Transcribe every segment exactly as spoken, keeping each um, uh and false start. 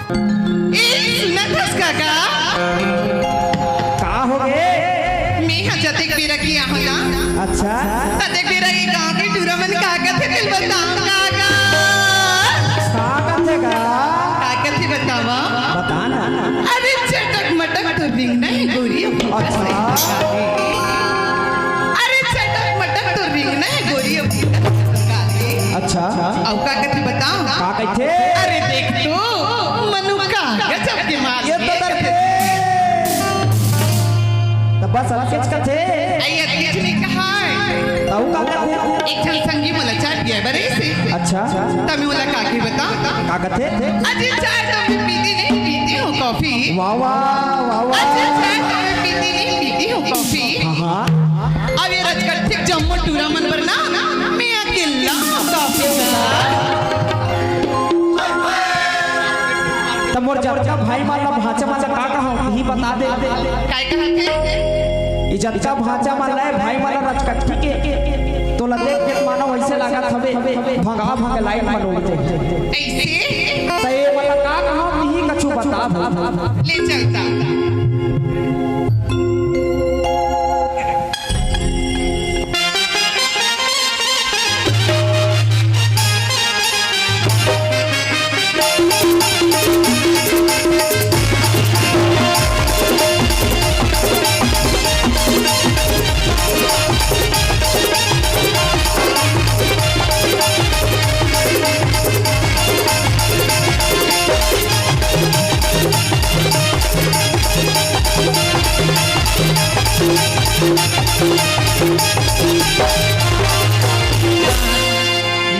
ए, सुनत हस काका? का हो गे? मैं ह जतेक बेरा के आहूँ ना, अच्छा। ततेक बेरा ये गाँव के टूरा मन का कथे तेल बताओ काका। का कथे गा? का कथे बतावा? बता ना। अरे चटक मटक तो रिंगना है गोरी। अच्छा। अरे चटक मटक तो रिंगना है गोरी। अच्छा। अउ का कथे बताओ? का कथे? अरे देख तो, मनु का गजब के माल ये तो ये दर्द कथे। है। तो बस अतकेच कथे। अई अतकेच नहीं कहा है। तउ का कथे? एक ठन संगी मोला चाय पिया बरे से। अच्छा। तमे ओला का कथे बताओ? का कथे? अजी चाय तो मैं पीती नहीं, पीती हूँ कॉफी। वाह, वाह, वाह, वाह। अजी चाय तो मैं पीती नहीं, पीती हूँ कॉफी। हाँ, हाँ। अब ये रचकट्ठी जम्मो टूरा मन बर ना, मैं अकेला कॉफी का। त मोर जतका भाई मन ला, भांचा मन ला का कहा, इही बता दे। काय कहा थे? ई जतका भांचा मन ला, भाई मन ला रचकट्ठी के, तोला देख के मानो वैसे लागत हवे, भंगा भंग लाइन मन उड़ते। ऐसे? त ये मन ला का कहा, इही कछु बता दे। ले चलता।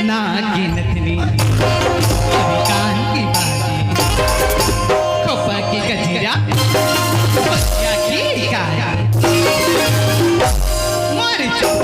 ना गिनत नी, कान की बाली, खोपा की गजरा, बतिया की कारी। मर चुप।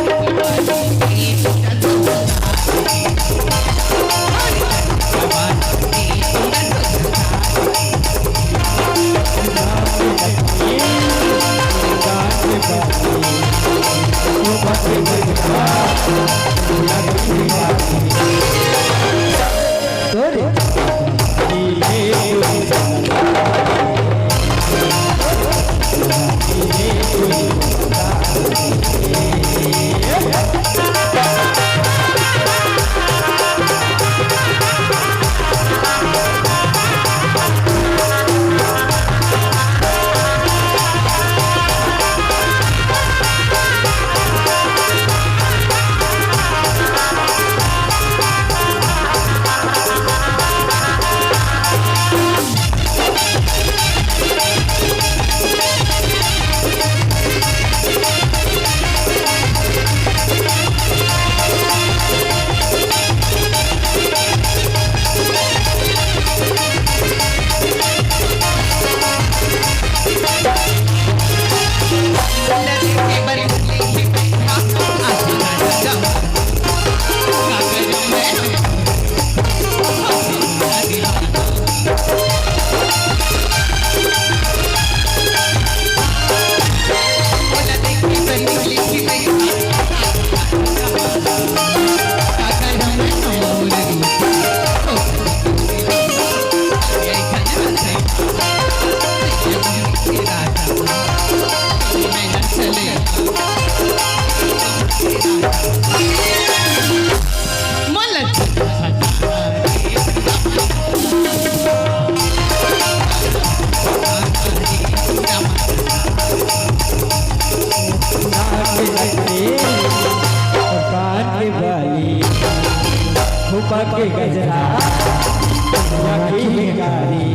कान के बाली, खोपा के गजरा, नाक की कारी।